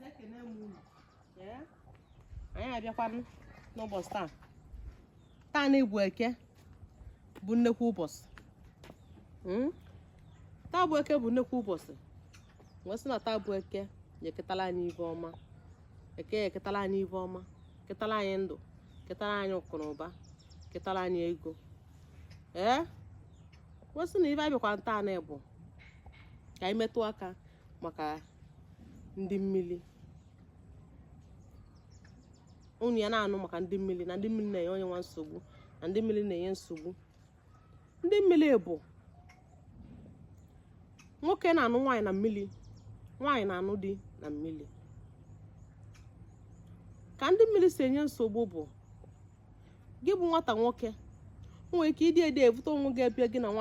Ọhaneze, ekene m unu. Ee, anyị abịakwanụ n'ụbọchị taa. Taa na-ebu Eke bụ nnekwu ụbọchị. Taa bụ Eke bụ nnekwu ụbọchị. Wee sị na taa bụ Eke ya eketala anyị ive ọma. Eke ya eketala anyị ive ọma, ketala anyị ndụ, ketala anyị akụ na ụba, ketala anyị ego. Ee, wee sị na ive anyị bịakwa taa na bụ ka anyị metụ aka maka ndị mmili. Unu ya na-anụ maka ndị mmili, na ndị mmili na-enye onye nwa nsogbu, na ndị mmili na-enye nsogbu. Ndị mmili bụ nwoke na-anụ nwaanyị na mmili, nwaanyị na-anụ di na mmili. Ka ndị mmili si enye nsogbu bụ gị bụ nwata nwoke, o nwere ike ịdị ede evute onwe gị ebe gị na nwaanyị.